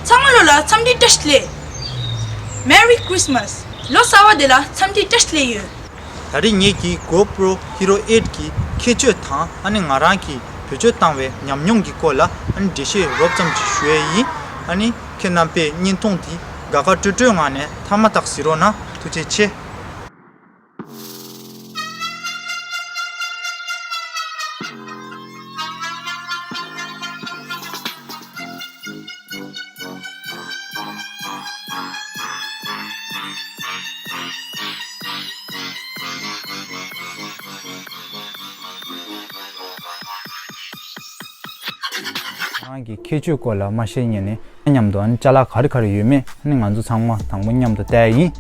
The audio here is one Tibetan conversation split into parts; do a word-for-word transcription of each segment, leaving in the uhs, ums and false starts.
ཚང་མ་ལོ་ལ་འཚམས་འདྲི་བཀྲ་ཤིས་བདེ་ལེགས། Merry Christmas། ལོ་གསར་བ་དེ་ལ་འཚམས་འདྲི་བཀྲ་ཤིས་བདེ་ལེགས་ཡོད། ད་རེས་ངེད་ཀྱི་GoPro Hero eight གི་ཁྱད་ཆོས་དང་ཨ་ནི་ང་རང་གིས་བེད་སྤྱོད་བཏང་བའི་ཉམས་མྱོང་གི་སྐོར་ལ་ཨ་ནི་འགྲེལ་བཤད་རོབ་ཙམ་ཞིག་ཞུ་ཡས་ཡིན། ཨ་ནི་ཁྱེད་རྣམ་པས་བརྙན་ཐུང་འདི་དགའ་དགའ་སྤྲོ་སྤྲོའི་ངང་ནས་མཐའ་མ་དག་གཟིགས་རོགས་གནང་། ཐུགས་རྗེ་ཆེ། རང་གི་ཁྱད་ཆོས་སྐོར་ལ་མ་ཤེས་ཉན་ནས་མཉམ་དུ་ཨ་ནི་ཅ་ལག་ག་རེ་ག་རེ་ཡོད་མེད་ཨ་ནི་ང་ཚོ་ཚང་མ་དང་པོ་མཉམ་དུ་བལྟས་ཡིན།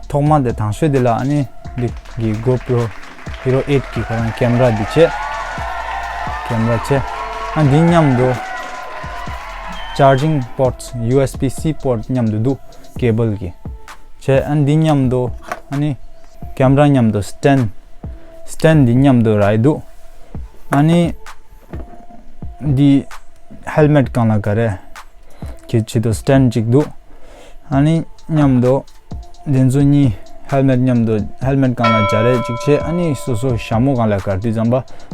ཐོག་མ་དེ་དང་ཤོས་དེ་ལ་ཨ་ནི་འདི་གི་GoPro Hero eight གི་ཁོ་རང་ཀེམ་ར་འདི་བྱས། ཀེམ་ར་བྱས། ཨ་འདི་མཉམ་དུ་charging ports USB C port མཉམ་དུ་འདུག་ཀེ་བལ་གི་བྱས། ཨ་འདི་མཉམ་དུ་ཨ་ནི་ཀེམ་ར་མཉམ་དུ་stand stand འདི་མཉམ་དུ་རག་འདུག་ཨ་ནི་འདི་ཧེལ་མེཊ་སྒང་ལ་ག་རེ་གི་ཆེད་དུ་stand གཅིག་འདུག་ཨ་ནི་མཉམ་དུ་འདི་ཚོ་གཉིས་ཧེལ་མེཊ་མཉམ་དུ་ཧེལ་མེཊ་སྒང་ལ་སྦྱར་ཡས་གཅིག་བྱས། ཨ་ནི་སོ་སོ་ཞྭ་མོ་སྒང་ལ་ག་རེ་དུས་ཙམ་པ་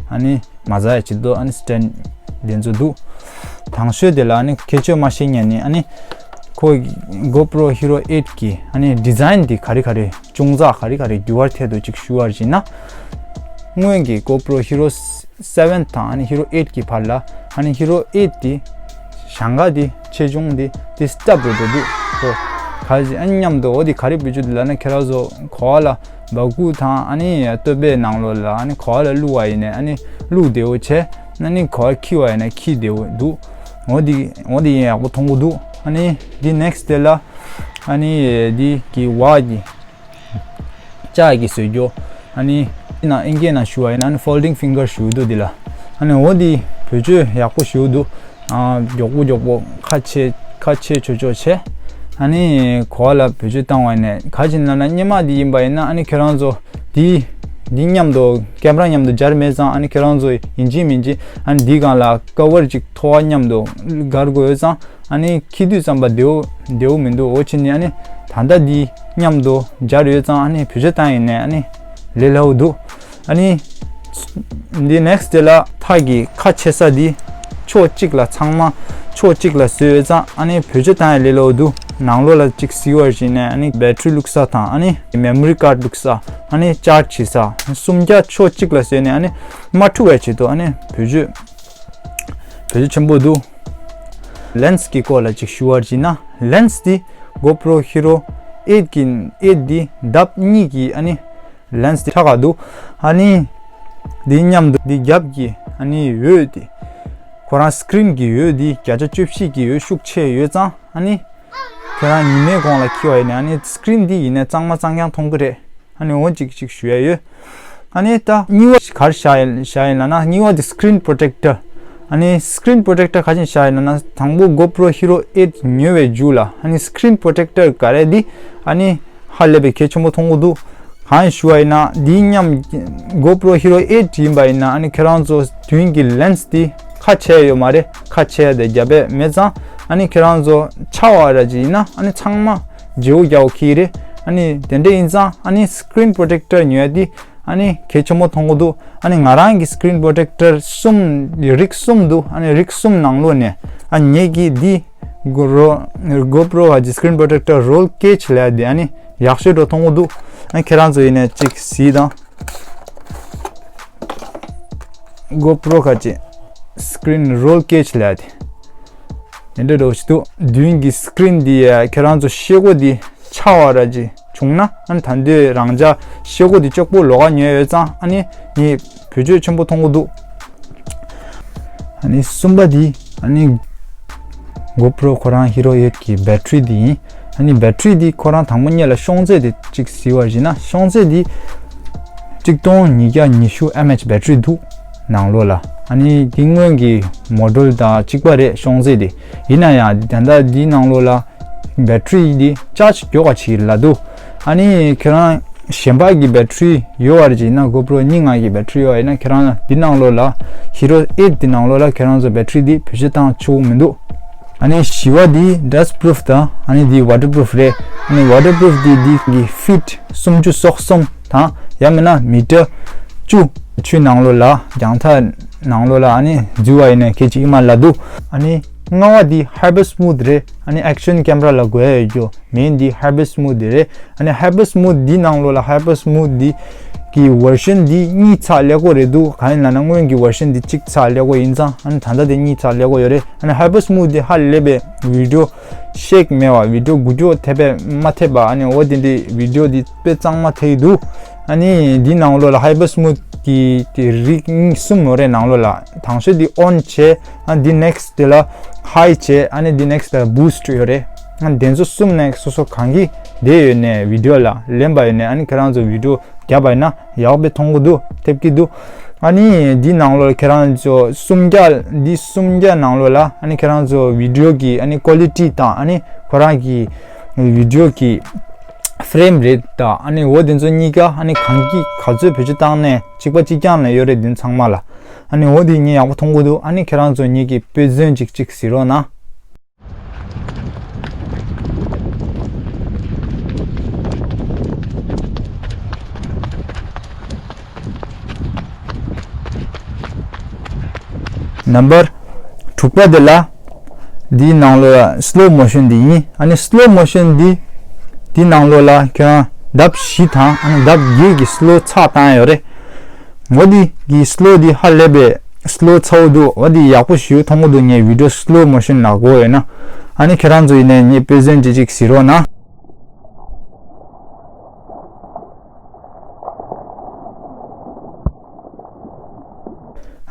ཨ་ནི་མ་ཟ་ཡས་ཆེད་དུ་ཨ་ནི་stand འདི་ཚོ་འདུག་དང་ཤོས་དེ་ལ་ཨ་ནི་ཁྱད་ཆོས་མ་ཤེས་ཉན་ནི་ཨ་ནི་ཁོ་GoPro Hero eight གི་ཨ་ནི་ཌི་ཛའིན་འདི་ག་རེ་ག་རེ་ཅུང་ཟད་ག་རེ་ག་རེ་འགྱུར་བ་ཐེབས་འདུག་ཅིག་ཞུ་བར་བྱས་ན། སྔོན་གྱི་GoPro Hero seven དང་ཨ་ནི་Hero eight གི་བར་ལ་ཨ་ནི་Hero eight འདི་ཞེང་ཁ་འདི་ཆེ་ཆུང་འདི་འདི་སྟབས་རེ་འགྲོ་འདུག་ཁོ་ག་ཟེ་ཨ་ནི་མཉམ་དུ་འོ་འདི་ག་རེ་བེད་སྤྱོད་འདུག་ལབ་ན། ཁྱེད་རང་ཚོ་གོ་བ་ལ་སྦ་ཁུག་དང་ཨ་ནི་སྟོད་པའི་ནང་ལོགས་ལ་ཨ་ནི་གོ་བ་ལ་བླུགས་པ་ཡིན་ནའི་ཨ་ནི་བླུགས་བདེ་བོ་བྱས། ཨ་ནི་གོ་བ་འཁྱེར་བ་ཡིན་ནའི་འཁྱེར་བདེ་བོ་འདུག་འོ་འདི་འོ་འདི་ཡིན་ཡག་པོ་མཐོང་གི་འདུག་ཨ་ནི་འདི་next དེ་ལ་ཨ་ནི་འདི་གི་བ་གི་ལྕགས་ཀྱི་བཟོས་རྒྱུ། ཨ་ནི་འདི་ནང་ཨིན་སྐད་ནང་ཞུ་བ་ཡིན་ན་ཨ་ནི་folding finger ཞུ་འདུག་འདི་ལ། ཨ་ནི་འོ་འདི་བེད་སྤྱོད་ཡག་པོ་ཞུ་འདུག་ཨ་མགྱོགས་པོ་མགྱོགས་པོ་ཁ་ཕྱེ་ཁ་ཕྱེ་ཆོག་ཆོག་བྱས། ཨ་ནི་གོ་བ་ལ་བེད་སྤྱོད་བཏང་བ་ཡིན་ནའི་ག་ཅིག་ལབ་ན་སྔོན་མ་འདི་ཡིན་པ་ཡིན་ན་ཨ་ནི་ཁྱེད་རང་ཚོ་འདི་འདི་མཉམ་དུ་ཀེམ་ར་མཉམ་དུ་སྦྱར་མེད་ཙང་ཨ་ནི་ཁྱེད་རང་ཚོ་ཡིན་གཅིག་མིན་གཅིག་ཨ་ནི་འདི་སྒང་ལ་ཀ་བར་ཅིག་མཐོ་བ་མཉམ་དུ་སྒར་དགོས་ཡོད་ཙང་། ཨ་ནི་འཁྱེར་དུས་ཙམ་པ་བདེ་བོ་བདེ་བོ་མི་འདུག་འོ་ཕྱིན་ནས་ཨ་ནི་ད་ལྟ་འདི་མཉམ་དུ་སྦྱར་ཡོད་ཙང་ཨ་ནི་བེད་སྤྱོད་བཏང་ཡིན་ནའི་ཨ་ནི་ལས་སླ་བོ་འདུག་ཨ་ནི་འདི་next དེ་ལ་ཐག་གི་ཁ་ཕྱེ་ས་འདི་ཕྱོགས་གཅིག་ལ་ཚང་མ་ཕྱོགས་གཅིག་ལ་བཟོས་ཡོད་ཙང་ཨ་ནི་བེད་སྤྱོད་བཏང་ཡང་ལས་སླ་བོ་འདུག་ནང་ལོགས་ལ་གཅིག་གཟིགས་པར་བྱས་ནས་ཨ་ནི་battery བླུགས་ས་དང་ཨ་ནི་memory card བླུགས་ས་ཨ་ནི་charge བྱེད་ས་གསུམ་ཀ་ཕྱོགས་གཅིག་ལ་བཟོས་ནས་ཨ་ནི་མ་འཁྲུག་པའི་ཆེད་དུ་ཨ་ནི་བེད་སྤྱོད་བེད་སྤྱོད་ཆེན་པོ་འདུག་ལེན་སི་གི་སྐོར་ལ་ཅིག་ཞུ་བར་བྱས་ན། ལེན་སི་འདི་GoPro Hero eight གི་eight འདི་ལྡབ་གཉིས་ཀྱི་ཨ་ནི་ལེན་སི་འདི་ཧྲ་ག་འདུག་ཨ་ནི་འདི་མཉམ་དུ་འདི་རྒྱབ་ཀྱི་ཨ་ནི་འོད་འདི་ཁོ་རང་སི་ཀི་རིན་གྱི་འོད་འདི་བརྒྱ་ཆ་བཅུ་བཞི་གི་འོད་ཤུགས་ཆེ་ཡོད་ཙང་ཨ་ནི་ཁྱེད་རང་ཉི་མའི་གོང་ལ་འཁྱེར་བ་ཡིན་ན་ཨ་ནི་སི་ཀི་རིན་འདི་ཡིན་ན་གཙང་མ་གཙང་རྐྱང་མཐོང་གི་རེད། ཨ་ནི་འོ་གཅིག་གཅིག་ཞུ་ཡ་ཡོད། ཨ་ནི་ད་གཉིས་པ་ག་རེ་བཞག་ཡིན་བཞག་ཡིན་ལབ་ན་གཉིས་པ་དེ་screen protector། ཨ་ནི་screen protector ག་ཅིག་བཞག་ཡིན་ལབ་ན་དང་པོ་GoPro Hero eight ཉོས་པའི་མཇུག་ལ་ཨ་ནི་screen protector ག་རེ་འདི་ཨ་ནི་ཧ་ལས་པའི་གལ་ཆེན་པོ་མཐོང་གི་འདུག་གང་ཞུ་བ་ཡིན་ན་འདིའི་མཉམ་GoPro Hero eight ཡིན་པ་ཡིན་ན་ཨ་ནི་ཁྱེད་རང་ཚོ་མདུན་གྱི་ལེན་སི་འདི་ཁ་ཕྱེ་ཡོད་མ་རེད། ཁ་ཕྱེ་ཡ་དེ་རྒྱབ་པས་མེད་ཙང་ཨ་ནི་ཁྱེད་རང་ཚོ་ཆག་པ་ར་ཅིག་ཡིན་ན་ཨ་ནི་ཚང་མ་བརྗེ་པོ་རྒྱག་དགོས་ཀྱི་རེད། ཨ་ནི་དེ་འདྲ་ཡིན་ཙང་ཨ་ནི་screen protector ཉོ་ཡ་འདི་ཨ་ནི་གལ་ཆེན་པོ་མཐོང་གི་འདུག་ཨ་ནི་ང་རང་གི་screen protector གསུམ་རིགས་གསུམ་འདུག་ཨ་ནི་རིགས་གསུམ་ནང་ལོགས་ནས་ཨ་ངེད་ཀྱིས་འདི་GoPro GoPro ག་ཅིག་screen protector roll cage ལབ་ཡ་འདི་ཨ་ནི་ཡག་ཤོས་འདྲ་མཐོང་གི་འདུག་ཨ་ནི་ཁྱེད་རང་ཚོ་ཡིན་ནའི་ཅིག་གཟིགས་དང་། GoPro ག་ཅིག་screen roll cage ལབ་ཡ་འདི། དེ་འདྲ་འདྲ་བོ་ཞིག་འདུག་མདུན་གྱི་screen འདི་ཡ་ཁྱེད་རང་ཚོ་ཤེལ་སྒོ་འདི་ཆག་པ་ར་ཅིག་བྱུང་ན་ཨ་ནི་ད་འདོད་རང་འཇགས་ཤེལ་སྒོ་འདི་ལྕོགས་པོ་ལོགས་ཀ་ཉོས་ཡོད་ཙང་ཨ་ནི་ངས་བེད་སྤྱོད་ཆེན་པོ་མཐོང་གི་འདུག་ཨ་ནི་གསུམ་པ་འདི་ཨ་ནི་GoPro ཁོ་རང་Hero eight གི་battery འདི་ཡིན། ཨ་ནི་battery འདི་ཁོ་རང་དང་པོ་ཉིད་ལ་ཤོང་ཚད་དེ་གཅིག་གཟིགས་པར་བྱས་ན་ཤོང་ཚད་འདི་གཅིག་སྟོང་ཉིས་བརྒྱ་ཉི་ཤུ mAh battery འདུག་ནང་ལོགས་ལ། ཨ་ནི་འདི་སྔོན་གྱི་model དང་གཅིག་པ་རེད་ཤོང་ཚད་དེ། ཡིན་ན་ཡང་ད་ལྟ་འདི་ནང་ལོགས་ལ་battery འདི་charge མགྱོགས་པ་ཅིག་ལ་འདུག་ཨ་ནི་ཁྱེད་རང་ གཞན་པ་གི་battery་ཡོད་པ་རེད་ཅེ་ན། GoPro་གཉིས་ལྔ་གི་battery་ཡོད་པ་ཡིན་ན་ཁྱེད་རང་འདི་ནང་ལོགས་ལ་Hero eight་འདི་ནང་ལོགས་ལ་ཁྱེད་རང་ཚོ་battery་འདི་བེད་སྤྱོད་བཏང་ཆོག་མི་འདུག་ཨ་ནི་བཞི་པ་འདི་dust proof་དང་ཨ་ནི་འདི་waterproof་རེད། ཨ་ནི་waterproof་འདི་འདི་གི་feet་སུམ་ཅུ་སོ་གསུམ་དང་ཡང་མིན་ན་མི་ཊར་བཅུ་ཆུའི་ནང་ལོགས་ལ་རྒྱང་ཐག་ནང་ལོགས་ལ་ཨ་ནི་འཛུལ་བ་ཡིན་ན་ཁྱེད་ཀྱིས་ཨི་མ་ལབ་འདུག་ཨ་ནི་ལྔ་པ་འདི་Hyper Smooth་རེད། ཨ་ནི་action camera་ལ་དགོས་ཡ་ཡོད་རྒྱུ། མིང་འདི་Hyper Smooth་འདི་རེད། ཨ་ནི་Hyper Smooth་འདི་ནང་ལོགས་ལ་Hyper Smooth་འདི་གི་version་འདི་གཉིས་ཚགས་ལས་ཀོ་རེད་འདུག་གང་ཡིན་ལབ་ན་སྔོན་གྱི་version་འདི་གཅིག་ཚགས་ལས་ཀོ་ཡིན་ཙང་ཨ་ནི་ད་ལྟ་དེ་གཉིས་ཚགས་ལས་ཀོ་ཡོད་རེད། ཨ་ནི་Hyper Smooth་འདི་ཧ་ལས་པའི་video་shake་མེད་པ་video་འགུལ་སྐྱོད་ཐེབས་པས་མ་ཐེབས་པ་ཨ་ནི་འོ་དེ་འདྲའི་video་འདི་དཔེ་གཙང་མ་ཐེབས་འདུག་ཨ་ནི་འདི་ནང་ལོགས་ལ་Hyper Smooth་གི་དེ་རིགས་གཉིས་གསུམ་ཡོད་རེད་ནང་ལོགས་ལ། དང་ཤོས་འདི་on་བྱས། ཨ་འདི་next་དེ་ལ་high་བྱས། ཨ་ནི་འདི་next་དེ་ལ་boost་ཡོད་རེད། ཨ་དེ་ཚོ་གསུམ་ནས་སོ་སོ་གང་གི་བསྡད་ཡོད་ནས་video་ལ་ལེན་པ་ཡོད་ནས་ཨ་ནི་ཁྱེད་རང་ཚོ་video་རྒྱབ་པ་ཡིན་ན་ཡག་པོ་མཐོང་གི་འདུག་ཐེབས་ཀྱི་འདུག་ཨ་ནི་འདི་ནང་ལོགས་ལ་ཁྱེད་རང་ཚོ་སུམ་བརྒྱ་འདི་སུམ་བརྒྱ་ནང་ལོགས་ལ་ཨ་ནི་ཁྱེད་རང་ཚོ་video་གི་ཨ་ནི་quality་དང་ཨ་ནི་ཁོ་རང་གི་video་གི་frame rate་དང་ཨ་ནི་འོ་དེ་ཚོ་གཉིས་ཀ་ཨ་ནི་གང་གི་ག་ཚོད་བེད་སྤྱོད་བཏང་ནས་གཅིག་པ་གཅིག་རྐྱང་ནས་ཡོད་རེད། དེ་ཚང་མ་ལ་ཨ་ནི་འོ་དེ་ངས་ཡག་པོ་མཐོང་གི་འདུག་ཨ་ནི་ཁྱེད་རང་ཚོ་ངེད་ཀྱི་དཔེ་མཚོན་གཅིག་གཅིག་གཟིགས་རོགས་གནང་། Number་དྲུག་པ་དེ་ལ་འདིའི་ནང་ལོགས་ལ་slow motion་འདི་ཡིན། ཨ་ནི་slow motion་འདི་འདི་ནང་ལོགས་ལ་ཁྱོད་རང་ལྡབ་བཞི་དང་ཨ་ནི་ལྡབ་བརྒྱད་ཀྱི་slow་ཚགས་བཏང་ཡ་ཡོད་རེད། འོ་འདི་གི་slow་འདི་ཧ་ལས་པའི་slow་ཚ་བོ་འདུག་འོ་འདི་ཡག་པོ་ཞིག་མཐོང་གི་འདུག་ངས་video་slow motion་ལ་གོ་ཡོད་ན། ཨ་ནི་ཁྱེད་རང་ཚོ་ཡིན་ནའི་ངས་དཔེ་མཚོན་ཅིག་ཅིག་གཟིགས་རོགས་གནང་།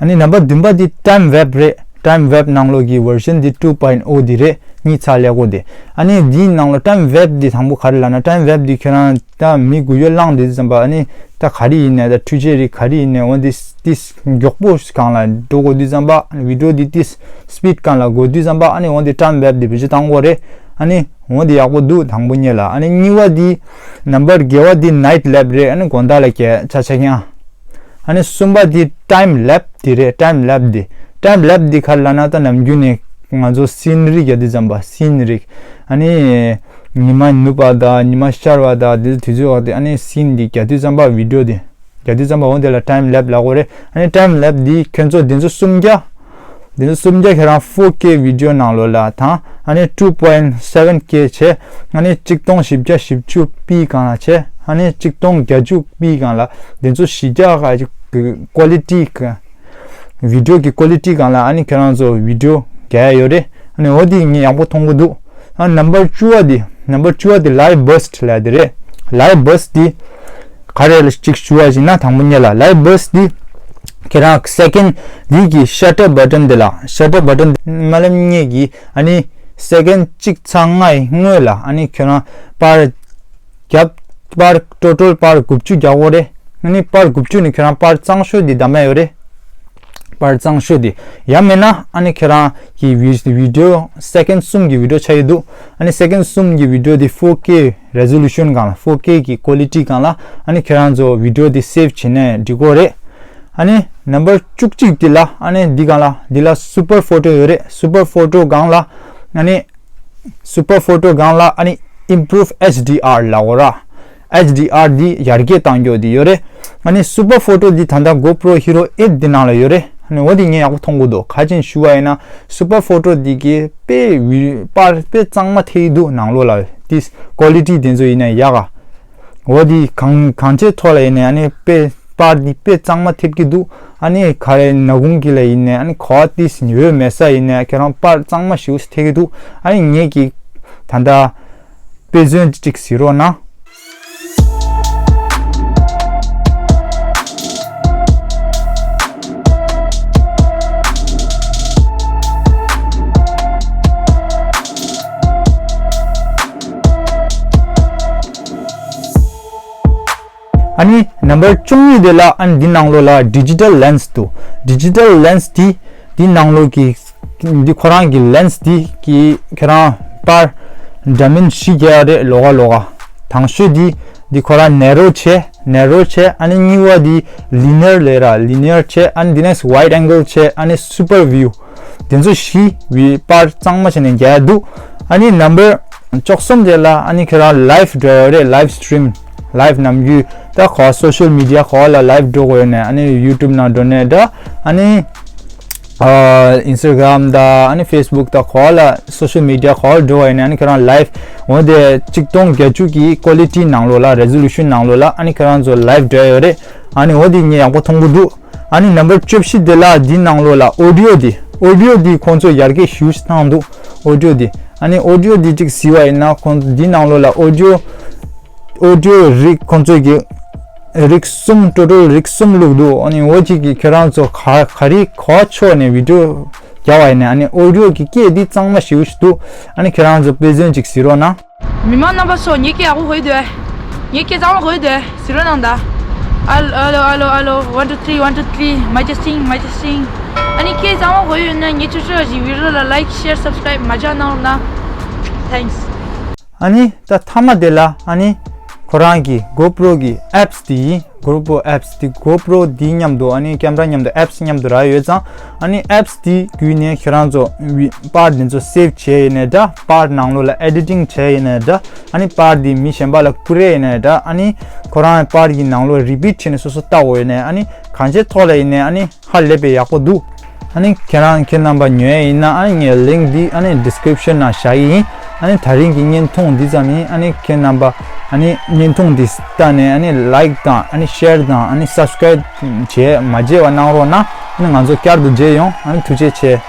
ཨ་ནི་number་བདུན་པ་འདི་time warp་རེད། time warp་ནང་ལོགས་ཀྱི་version་འདི་two point oh་འདི་རེད། གཉིས་ཚགས་ལས་ཀོ་འདི། ཨ་ནི་འདིའི་ནང་ལོགས་time warp་འདི་དང་པོ་ག་རེ་ལབ་ན། time warp་འདི་ཁྱོད་རང་ད་མི་འགུལ་སྐྱོད་བླངས་དུས་ཙམ་པ་ཨ་ནི་ད་ག་རེ་ཡིན་ནའི་ད་འཕྲུལ་ཆས་རིགས་ག་རེ་ཡིན་ནའི་འོ་འདི་ཏིས་མགྱོགས་པོ་སྒང་ལ་འགྲོ་དགོས་དུས་ཙམ་པ་video་འདི་ཏིས་speed་སྒང་ལ་འགྲོ་དུས་ཙམ་པ་ཨ་ནི་འོ་འདི་time warp་འདི་བེད་སྤྱོད་བཏང་དགོས་རེད། ཨ་ནི་འོ་འདི་ཡག་པོ་འདུག་དང་པོ་ཉིད་ལ། ཨ་ནི་གཉིས་པ་འདི་number་བརྒྱད་པ་འདི་night lap་རེད། ཨ་ནི་དགོང་དག་ལ་རྒྱག་ཆ་ཆ་ཀྱང་། ཨ་ནི་གསུམ་པ་འདི་time lap་འདི་རེད། time lap་འདི། time lap་འདི་ག་རེ་ལབ་ན་ད་ནམ་རྒྱུན་ནས་ང་ཚོ་scenery་རྒྱག་དུས་ཙམ་པ་scene་རིགས་ཨ་ནི་ཉི་མ་ནུབ་པ་དང་ཉི་མ་ཤར་བ་དང་འདི་དུས་ཚོད་འོག་དེ་ཨ་ནི་scene་འདི་རྒྱག་དུས་ཙམ་པ་video་འདི་རྒྱག་དུས་ཙམ་པ་འོ་དེ་ལ་time lap་ལབ་དགོས་རེད། ཨ་ནི་time lap་འདི་ཁྱོད་ཚོ་འདི་ཚོ་གསུམ་བརྒྱ། འདི་ཚོ་གསུམ་བརྒྱ་ཁྱེད་རང་four K video་ནང་ལོགས་ལ་དང་ཨ་ནི་two point seven K་བྱས། ཨ་ནི་གཅིག་སྟོང་བཞི་བརྒྱ་བཞི་བཅུ་པི་སྒང་ལ་བྱས། ཨ་ནི་གཅིག་སྟོང་བརྒྱད་ཅུ་པི་སྒང་ལ་འདི་ཚོ་བཞི་བརྒྱ་ག་ཅིག་གི་quality་གི་video་གི་quality་སྒང་ལ་ཨ་ནི་ཁྱེད་རང་ཚོ་video་རྒྱག་ཡ་ཡོད་རེད། ཨ་ནི་འོ་དེ་ངས་ཡག་པོ་མཐོང་གི་འདུག་ཨ་number་བཅུ་པ་འདི། number་བཅུ་པ་འདི་live burst་ལབ་དེ་རེད། live burst་འདི་ག་རེ་ལ་གཅིག་ཞུ་བ་ཞིག་ན་དང་པོ་ཉིད་ལ་live burst་འདི་ཁྱེད་རང་second་འདི་གི་shutter button་འདི་ལ་shutter button་འདི་མ་ལབ་ཉེ་གི་ཨ་ནི་second་གཅིག་ཚང་ལྔའི་སྔོན་ལ་ཨ་ནི་ཁྱེད་རང་པར་རྒྱབ་པར་total་པར་དགུ་བཅུ་རྒྱག་དགོས་རེད། ཨ་ནི་པར་དགུ་བཅུ་ནི་ཁྱེད་རང་པར་གཙང་ཤོས་འདི་བདམས་ཡ་ཡོད་རེད། པར་གཙང་ཤོས་དེ་ཡང་མིན་ན་ཨ་ནི་ཁྱེད་རང་གི་video་second་གསུམ་གྱི་video་ཆགས་ཡོད་འདུག་ཨ་ནི་second་གསུམ་གྱི་video་དེ་four K resolution་སྒང་ལ་four K་གི་quality་སྒང་ལ་ཨ་ནི་ཁྱེད་རང་ཚོ་video་དེ་save་བྱས་ནས་འགྲིག་གོ་རེད། ཨ་ནི་number་བཅུ་གཅིག་དེ་ལ་ཨ་ནི་འདི་སྒང་ལ་འདི་ལ་super photo་ཡོད་རེད། super photo་སྒང་ལ་ཨ་ནི་super photo་སྒང་ལ་ཨ་ནི་improve H D R་ལབ་དགོས་ར། H D R་འདི་ཡར་རྒྱས་བཏང་རྒྱུ་འདི་ཡོད་རེད། ཨ་ནི་super photo་འདི་ད་ལྟ་GoPro Hero eight་འདི་ནང་ལ་ཡོད་རེད། ཨ་ནི་འོ་འདི་ངས་ཡག་པོ་མཐོང་གི་འདུག་ག་ཅིག་ཞུ་བ་ཡིན་ན་super photo་འདི་གི་དཔེ་བི་པར་དཔེ་གཙང་མ་ཐེབས་འདུག་ནང་ལོགས་ལ་འདི་quality་འདི་ཚོ་ཡིན་ན་ཡག་ག་འོ་འདི་གང་གང་ཅིའི་ཐོག་ལ་ཡིན་ནའི་ཨ་ནི་དཔེ་པར་འདི་དཔེ་གཙང་མ་ཐེབས་ཀྱི་འདུག་ཨ་ནི་ག་རེ་ནག་ཁུང་གི་ལ་ཡིན་ནའི་ཨ་ནི་ག་བ་ཏིས་ཉི་འོད་མེད་ས་ཡིན་ནའི་ཁྱེད་རང་པར་གཙང་མ་ཞིག་ཐེབས་ཀྱི་འདུག་ཨ་ནི་ངས་ཀྱི་ད་ལྟ་དཔེ་མཚོན་གཅིག་གཟིགས་རོགས་གནང་། ཨ་ནི་number་བཅུ་གཉིས་དེ་ལ་ཨ་ནི་འདི་ནང་ལོགས་ལ་digital lens་འདུག digital lens་དེ་འདི་ནང་ལོགས་ཀྱི་འདི་ཁོ་རང་གི་lens་དེ་གི་ཁྱེད་རང་པར་འདྲ་མིན་བཞི་རྒྱག་ཡ་རེད། ལོགས་ཀ་ལོགས་ཀ་དང་ཤོས་དེ་ འདི་ཁོ་རང་ནེ་རོ་བྱས། ནེ་རོ་བྱས། ཨ་ནི་གཉིས་པ་འདི་ལི་ནི་ཡར་ལབ་ར། ལི་ནི་ཡར་བྱས། ཨ་ནི་འདི་ནེགསི་ཝའིཌ་ཨེང་གལ་བྱས། ཨ་ནི་སུ་པར་བིའུ། དེ་ཚོ་བཞི་བི་པར་གཙང་མ་བྱས་ནས་རྒྱག་ཡ་འདུག་ཨ་ནི་ནམ་བར་བཅུ་གསུམ་དེ་ལ་ཨ་ནི་ཁྱེད་རང་ལའིབ་འགྲོ་ཡ་རེད། ལའིབ་སི་ཊི་རིམ། ལའིབ་ནམ་རྒྱུན་ད་ཁོ་སོ་ཤལ་མི་ཌི་ཡ་ཁོ་ལ་ལའིབ་འགྲོ་དགོས་ཡོད་ནས། ཨ་ནི་ཡུ་ཊུབ་ནང་འགྲོ་ནས་ད་ཨ་ནི། ཨིན་སི་ཊ་གྷ་རམ་དང་ཨ་ནི་ཕེ་སི་བུག་དང་ག་པར་ལ་སོ་ཤལ་མི་ཌི་ཡ་ག་པར་འགྲོ་བ་ཡིན་ན། ཨ་ནི་ཁྱེད་རང་ལའིབ་འོ་དེ་གཅིག་སྟོང་བརྒྱད་ཅུ་གི་ཀོ་ལི་ཊི་ནང་ལོགས་ལ། རེ་ཟོ་ལུ་ཤན་ནང་ལོགས་ལ་ཨ་ནི་ཁྱེད་རང་ཚོ་ལའིབ་འགྲོ་ཡོད་རེད། ཨ་ནི་འོ་དེ་ངས་ཡག་པོ་མཐོང་གི་འདུག་ཨ་ནི་ནམ་བར་བཅུ་བཞི་དེ་ལ་འདི་ནང་ལོགས་ལ་ཨོ་ཌི་ཡོ་འདི། ཨོ་ཌི་ཡོ་འདི་ཁོང་ཚོས་ཡར་རྒྱས་ཞེ་པོ་ཅིག་བཏང་འདུག་ཨོ་ཌི་ཡོ་འདི། ཨ་ནི་ཨོ་ཌི་ཡོ་འདི་གཅིག་གཟིགས་པ་ཡིན་ན་ཁོང་འདི་ནང་ལོགས་ལ་ཨོ་ཌི་ཡོ་ཨོ་ཌི་ཡོ་རིགས་ཁོང་ཚོས་ཀྱི་རིགས་གསུམ། ཊོ་ཊལ་རིགས་གསུམ་བླུགས་འདུག་ཨ་ནི་འོ་གཅིག་གིས་ཁྱེད་རང་ཚོ་ག་ག་རེ་ག་ཕྱོགས་ནས་བི་ཌི་ཡོ་རྒྱག་པ་ཡིན་ན། ཨ་ནི་ཨོ་ཌི་ཡོ་གི་སྐད་འདི་གཙང་མ་ཞེ་པོ་ཅིག་འདུག་ཨ་ནི་ཁྱེད་རང་ཚོ་དཔེ་མཚོན་ཅིག་གཟིགས་རོགས་གནང་། མི་མང་རྣམ་པ་ཚོ། ངའི་སྐད་ཡག་པོ་གོ་གི་འདུག་ཨ། ངའི་སྐད་གཙང་མ་གོ་གི་འདུག་ཨ། གཟིགས་རོགས་གནང་ད། ཨ་ལོ། ཨ་ལོ། ཨ་ལོ། ཨ་ལོ། One, two, three, one, two, three. Mic testing, mic testing. ཨ་ནི་སྐད་གཙང་མ་གོ་ཡོད་ན་ངའི་ཆུ་ཚོད་ཞིག་བི་ཌི་ཡོ་ལ་ལའིཀ་ཤེར་སབ་སི་ཀ་རའིབ་མ་བརྗེད་གནང་རོགས་གནང་། Thanks. ཨ་ནི་ད་མཐའ་མ་དེ་ལ་ཨ་ནི་ཁོ་རང་གི་གོ་པྲོ་གི་ཨེབ་སི་དེ་ཡིན། གོ་པྲོ་ཨེབ་སི་དེ། གོ་པྲོ་དེ་མཉམ་དུ་ཨ་ནི་ཀེམ་ར་མཉམ་དུ། ཨེབ་སི་མཉམ་དུ་རག་ཡོད་ཙང་། ཨ་ནི་ཨེབ་སི་དེ་བརྒྱུད་ནས་ཁྱེད་རང་ཚོ་བི་པར་དེ་ཚོ་སེབ་བྱས་ཡིན་ནའི་འདྲ། པར་ནང་ལོགས་ལ་ཨེ་ཌི་ཊིང་བྱས་ཡིན་ནའི་འདྲ། ཨ་ནི་པར་དེ་མི་གཞན་པ་ལ་བསྐུར་ཡས་ཡིན་ནའི་འདྲ། ཨ་ནི་ཁོ་རང་པར་གྱི་ནང་ལོགས་རི་པིཊ་བྱས་ནས་སོ་སོ་ལྟ་དགོས་ཡིན་ནའི། ཨ་ནི་གང་ཅིའི་ཐོག་ལ་ཡིན་ནའི་ཨ་ནི་ཧ་ལས་པའི་ཡག་པོ་འདུག་ཨ་ནི་ཁྱེད་རང་ཁྱེད་རྣམ་པ་ཉོ་ཡས་ཡིན་ན། ཨ་ནི་ངའི་ལིངཀ་འདི་ཨ་ནི་ཌི་སི་ཀི་རིབ་ཤན་ནང་བཞག་གི་ཡིན། ཨ་ནི་དེ་རིང་གི་བརྙན་ཐུང་འདི་ཙམ་ཡིན། ཨ་ནི་ཁྱེད་རྣམ་པ་ཨ་ནི་བརྙན་ཐུང་འདི་ལྟ་ནས་ཨ་ནི་ལའིཀ་དང་ཨ་ནི་ཤེར་དང་ཨ་ནི་སབ་སི་ཀ་རའིབ་བྱས་མ་བརྗེད་པ་གནང་རོགས་གནང་། ཨ་ནི་ང་ཚོ་བསྐྱར་དུ་མཇལ་ཡོང་། ཨ་ནི་ཐུགས་རྗེ་ཆེ།